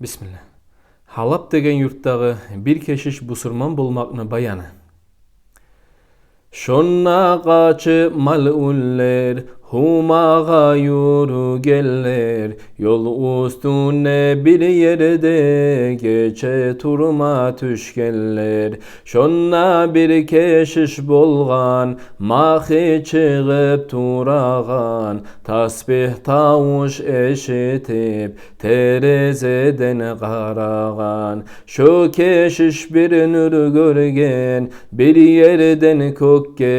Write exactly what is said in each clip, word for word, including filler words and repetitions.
Бисмилла. Гьалаб деген юртдагъы бир кешиш бусурман болмакъны баяны. Шонда къачып малъунлар, Гьумагъа юрюгенлер, ёл уьстюнде бир ерде гече турма тюшгенлер. Шонда бир кешиш болгъан, магъа чыгъып турагъан, тасбигь тавуш эшитип, терезеден къарагъан. Шо кешиш бир нюр гёрген, бир ерден кёкге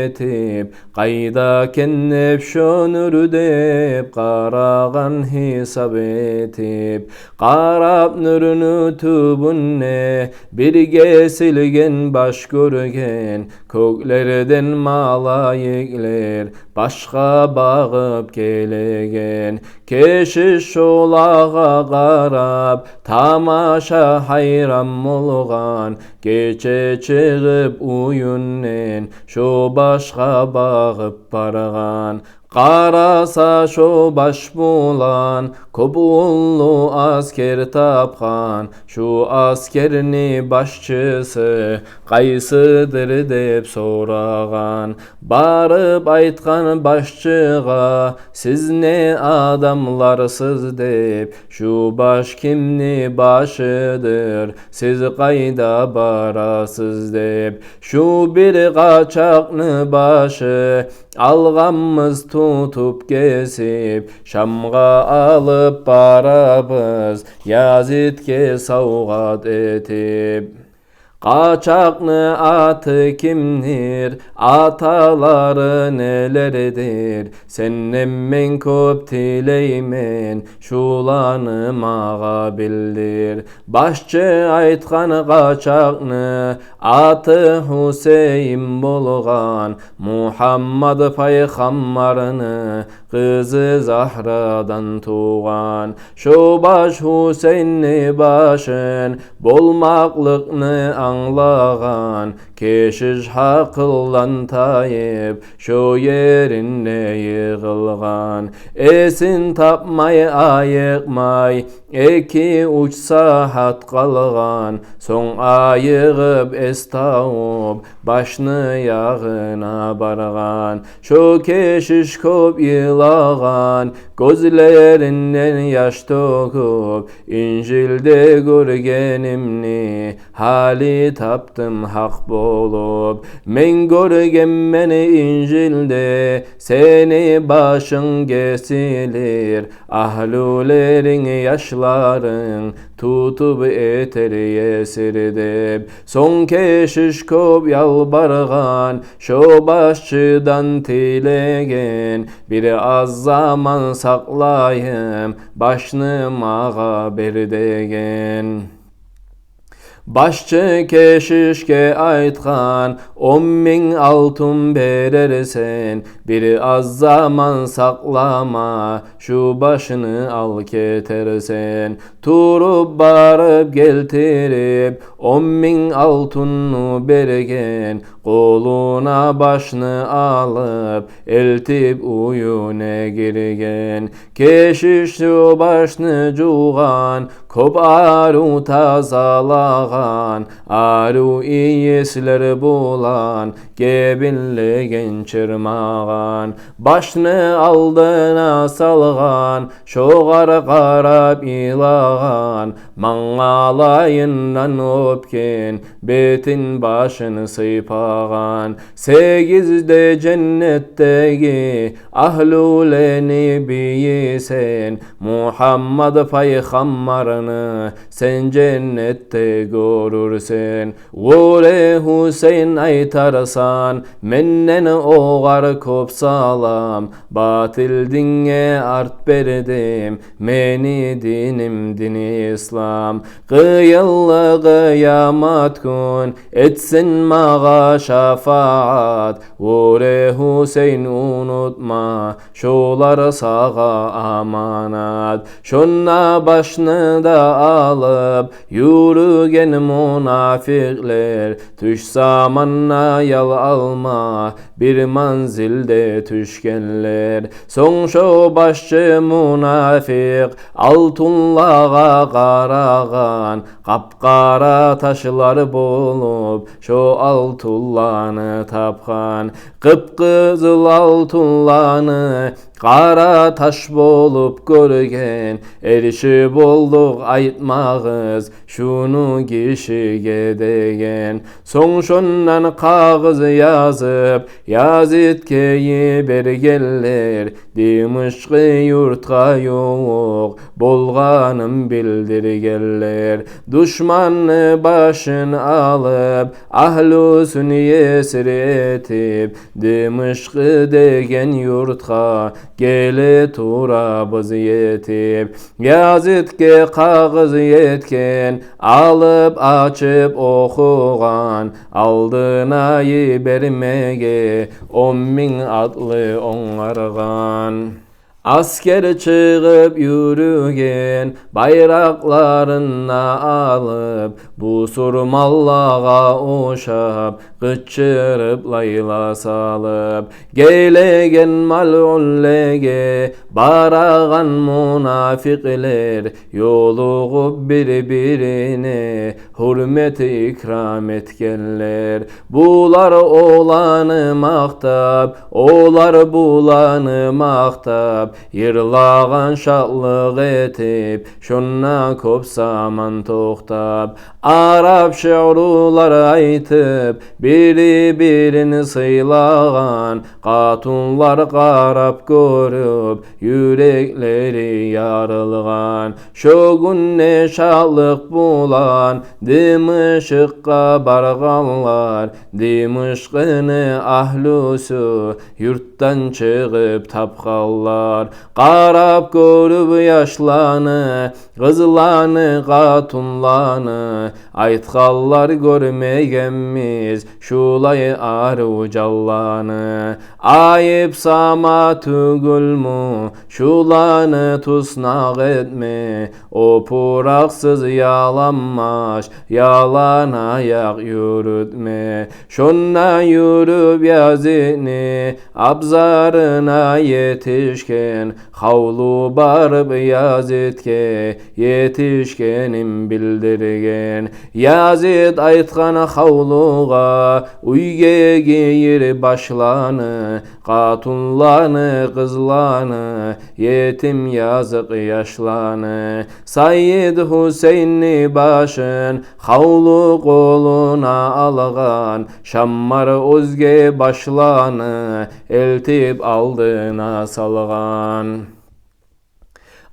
етип, къайда экен деп шо нюр деп, къарагъан гьисап этип. Къарап нюрню тюбюнде бир гесилген баш гёрген, кёклерден малайиклер башгъа багъып гелеген. Кешиш шолагъа къарап, тамаша гьайран болгъан, гече чыгъып уьюнден шо башгъа багъып баргъан. Къараса, шо баш булан кёп уллу аскер тапгъан. Шу аскерни башчысы къайсыдыр деп сорагъан. Барып айтгъан башчыгъа: «Сиз не адамларсыз?» — деп. «Шу баш кимни башыдыр, сиз къайда барасыз?» — деп. «Шу бир къачакъны башы, алгъанбыз тутуп гесип, Шамгъа алып барабыз, Язитге савгъат этип». «Къачакъны аты кимдир, аталары нелердир? Сенден мен кёп тилеймен, шуланы магъа билдир». Башчы айтгъан къачакъны аты Гьусейин болгъан, Мугьаммад пайхаммарны къызы Загьрадан тувгъан. Шо баш Гьусейинни башын болмакълыкъны англагъан, кешиш гьакъылдан тайып, шо еринде йыгъылгъан. Эсин тапмай, айыкъмай, эки-уьч сагьат къалгъан. Сонг айыгъып, эс тавуп, башны ягъына баргъан. Шо кешиш кёп йылагъан, гёзлеринден яш тёгюп: «Инжилде гёргенимни гьали тапдым гьакъ болуп. Мен гёргенмен Инжилде, сени башынг гесилир, агьлюлеринг, яшларынг тутуп этер есир», — деп. Сонг кешиш кёп ялбаргъан, шо башчыдан тилеген: «Бир аз заман сакълайым, башны магъа бер», — деген. Башчы кешишге айтгъан: «Он минг алтын берерсен, бир аз заман сакълама, шу башны ал кетерсен». Туруп барып гелтирип, он минг алтынны берген, къолуна башны алып, элтип уьюне гирген. Кешиш шу башны жувгъан, кёп арив тазалагъан, арив ийислер булан гебинлеген, чырмагъан. Башны алдына салгъан, шогъар къарап йылагъан, мангалайындан оьпген, бетин-башын сыйпагъан. Сегиз де женнетдеги агьлюлени бийисен, Мугьаммад пайхаммарны сен женнетде гёрюрсен. Гёре Гьусейин, айтарсан менден огъар кёп салам. Батил динге арт бердим, мени диним дини ислам. Къыйынлы къыямат гюн этсин магъа шафаат. Гёре Гьусейин, унутма, шолар сагъа аманат. Шонда башны да алып, юрюген мунафикълер, тюш заманда ял алма бир манзилде тюшгенлер. Сонг шо башчы мунафикъ алтынлагъа къарагъан, къап-къара ташлар болуп шо алтынланы тапгъан. Къып-къызыл алтынланы къара таш болуп гёрген. Эрши болдукъ, айтмагъыз шуну гишиге деген. Сонг шондан къагъыз язып, Язитге йибергенлер, Димышкъы юртгъа ювукъ болгъанын билдиргенлер. Душманны башын алып, агьлюсюн есир этип, Димышкъы деген юртгъа геле турабыз етип. Язитге къагъыз етген, алып ачып охугъан, алдына йибермеге он минг атлы онгаргъан. Асгер чыгъып юрюген, байракъларын да алып, бусурманлагъа ошап, къычырып лайла салып. Гелеген малъунлеге барагъан мунафикълер, ёлугъуп бир-бирине гьюрмет-икрам этгенлер. Булар оланы макътап, олар буланы макътап, йырлагъан шатлыкъ этип, шонда кёп заман токътап. Арап шиърулар айтып, бири-бирин сыйлагъан, къатунлар къарап гёрюп, юреклери ярылгъан. Шо гюнде шатлыкъ булан Димышкъгъа баргъанлар, Димышкъыны агьлюсю юртдан чыгъып тапгъанлар. Къарап гёрюп яшланы, къызланы, къатунланы, айтгъанлар: «Гёрмегенбиз шулай арив жанланы». Айып сама тюгюлмю шуланы туснакъ этме, опуракъсыз яланбаш ялан аякъ юрютме? Шонда юрюп Язитни абзарына етишген, хавлу барып Язитге етишгенин билдирген. Язит айтгъан хавлугъа уьйге гийир башланы, къатунланы, къызланы, етим-языкъ яшланы. Сайид Гьусейнни башын хавлу къолуна алгъан, Шаммар оьзге башланы элтип алдына салгъан.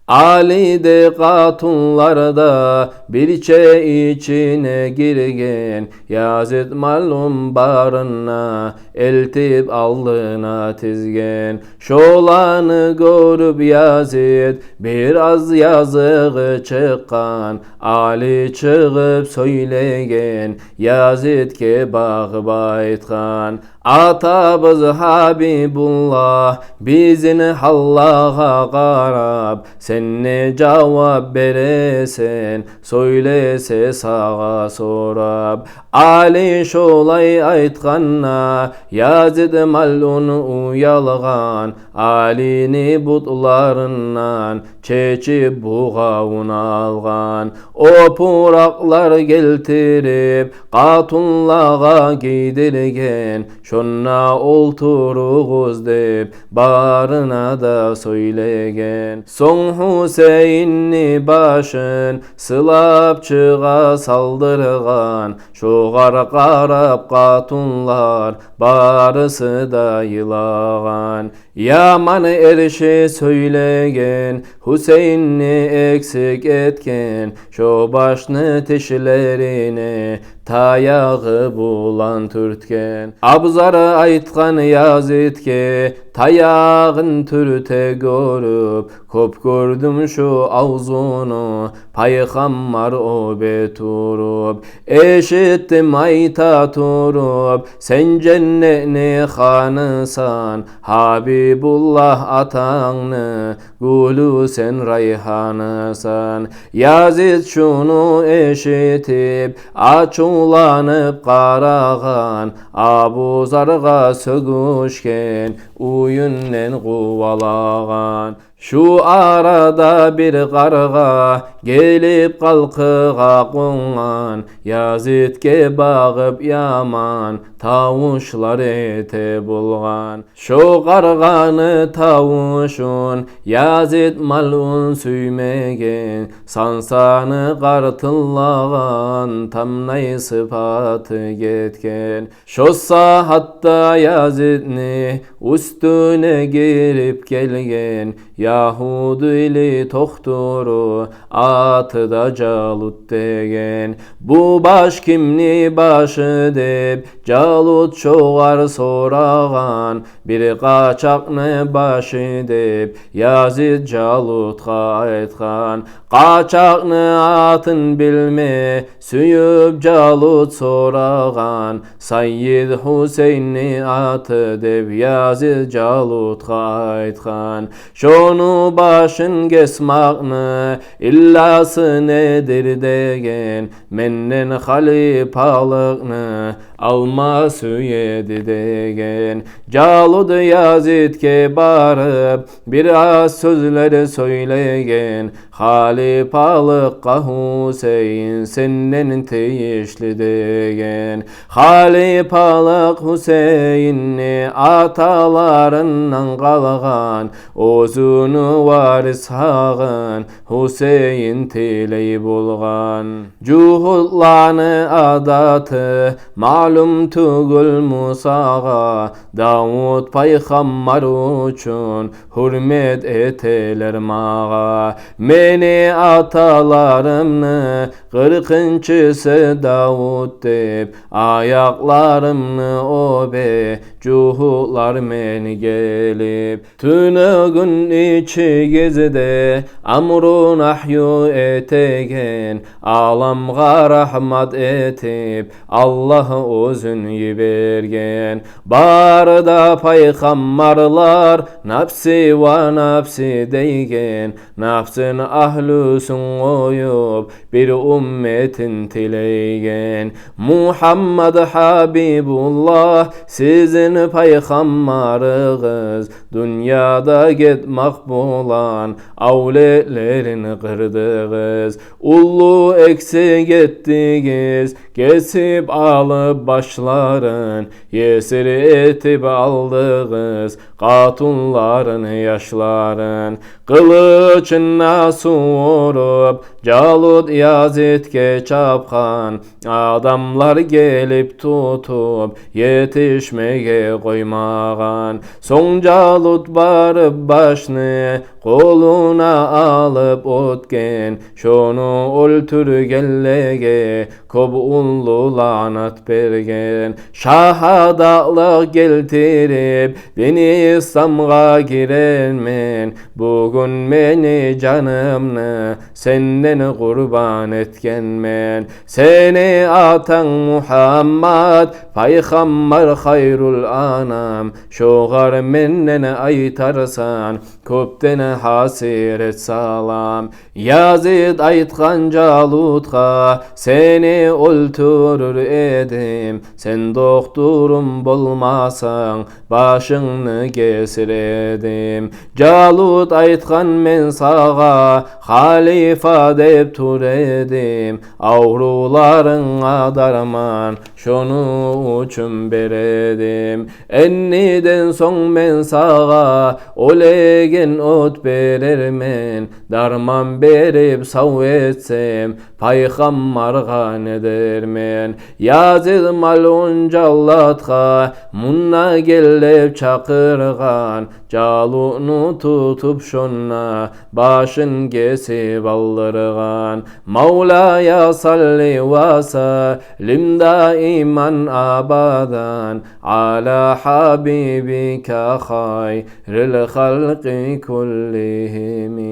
Али де, къатунлар да бирче ичине гирген, Язит малъун барын да элтип алдына тизген. Шоланы гёрюп Язит бираз языгъы чыкъгъан, Али чыгъып сёйлеген, Язитге багъып айтгъан: «Атабыз Гьабибуллагь, бизин гьаллагъа къарап, сен не жавап бересен, сёйлесе сагъа сорап?» Али шолай айтгъанда, Язит малъун уялгъан, Алини бутларындан чечип бугъавун алгъан. Опуракълар гелтирип, къатунлагъа гийдирген, шонда олтуругъуз деп, барына да сёйлеген. Сонг Гьусейинни башын сылап чыгъа салдыргъан, шогъар къарап къатунлар барысы да йылагъан. Яман эрши сёйлеген, Гьусейинни эксик этген, шо башны тишлерине таягъы булан тюртген. Абзар айтгъан Язитге: таягъын тюрте гёрюп, кёп гёрдюм шу авзуну пайхаммар оьбе туруп. Эшитдим айта туруп, сен женнетни ханынсан, Гьабибуллагь атангны гюлю сен, райгьанынсан. Язид шуну эшитип, ачувланып къарагъан, Абузаргъа сёгюшген, уьюнден къувалагъан. Шу арада бир къаргъа гелип къалкъыгъа къонгъан, Язидге багъып яман тавушлар эте болгъан. Шо къаргъаны тавушун Язид малъун сюймеген, сансаны къартыллагъан, тамнай сыпаты гетген. Шо сагьатда Язидни уьстюне гирип гелген ягьудили тохтуру, аты да Жалут деген. Бу баш кимни башы деп, Жалут шогъар сорагъан. Бир къачакъны башы деп, Язид Жалутгъа айтгъан. Къачакъны атын билме сююп Жалут сорагъан. Сайид Гьусейнни аты деп, Язид Жалутгъа айтгъан. Шону башын гесмакъны илласы недир деген, менден халипалыкъны алма сюеди деген. Жалут Язидге барып, бир аз сёзлер сёйлеген. Халипалыкъгъа Гьусейин сенден тийишли деген. Халипалыкъ Гьусейинни аталарындан къалгъан, оьзюню варис гьагъын Гьусейин тилей болгъан. Жугьутланы адаты маълум тюгюлмю сагъа, Давут пайхаммар учун гьюрмет этелер магъа. Мени аталарымны къыркъынчысы Давут деп, аякъларымны оьбе жугьутлар мени гелип. Тюнегюн ичигизде амру нагью этеген, аламгъа рагьмат этип Аллагь оьзюн йиберген. Бары да пайхаммарлар напси ва напси дейген, напсин агьлюсюн къоюп, бир умметин тилейген. Мугьаммад Гьабибуллагь, сизин пайхаммарыгъыз, дюньяда гетмакъ булан авлетлерин къырдыгъыз. Уллу эксик этдигиз, гесип алып башларын, есир этип алдыгъыз къатунларын, яшларын. Къылычын да сувуруп, Жалут Язитге чапгъан, адамлар гелип тутуп, етишмеге къоймагъан. Сонг Жалут барып башны къолуна алып оьтген, шону оьлтюргенлеге кёп уллу лаънат берген. Шагьадатлыкъ гелтирип, дини исламгъа гирермен, бугюн мени жанымны сенден къурбан этгенмен. Сени атанг Мугьаммад пайхаммар, хайрул анам, шогъар менден айтарсан кёпден гьасирет салам. Язит айтгъан Жалутгъа: сени оьлтюрюр эдим, сен дохтурум болмасанг, башынгны гесир эдим. Жалут айтгъан: мен сагъа халифа деп тур эдим, аврувларынга дарман шону учун бер эдим. Эндиден сонг мен сагъа оьлеген от берермен, дарман берип сав этсем, пайхаммаргъа не дермен? Язид малъун жаллатгъа мунда гел деп чакъыргъан, Жалутну тутуп шонда башын гесип алдыргъан. Мавлая салли ва саллим даиман абадан ала хабибика хайрил халкъи куллигьими.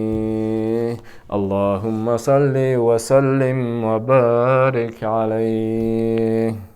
Аллагьумма салли ва саллим ва барик алайгь.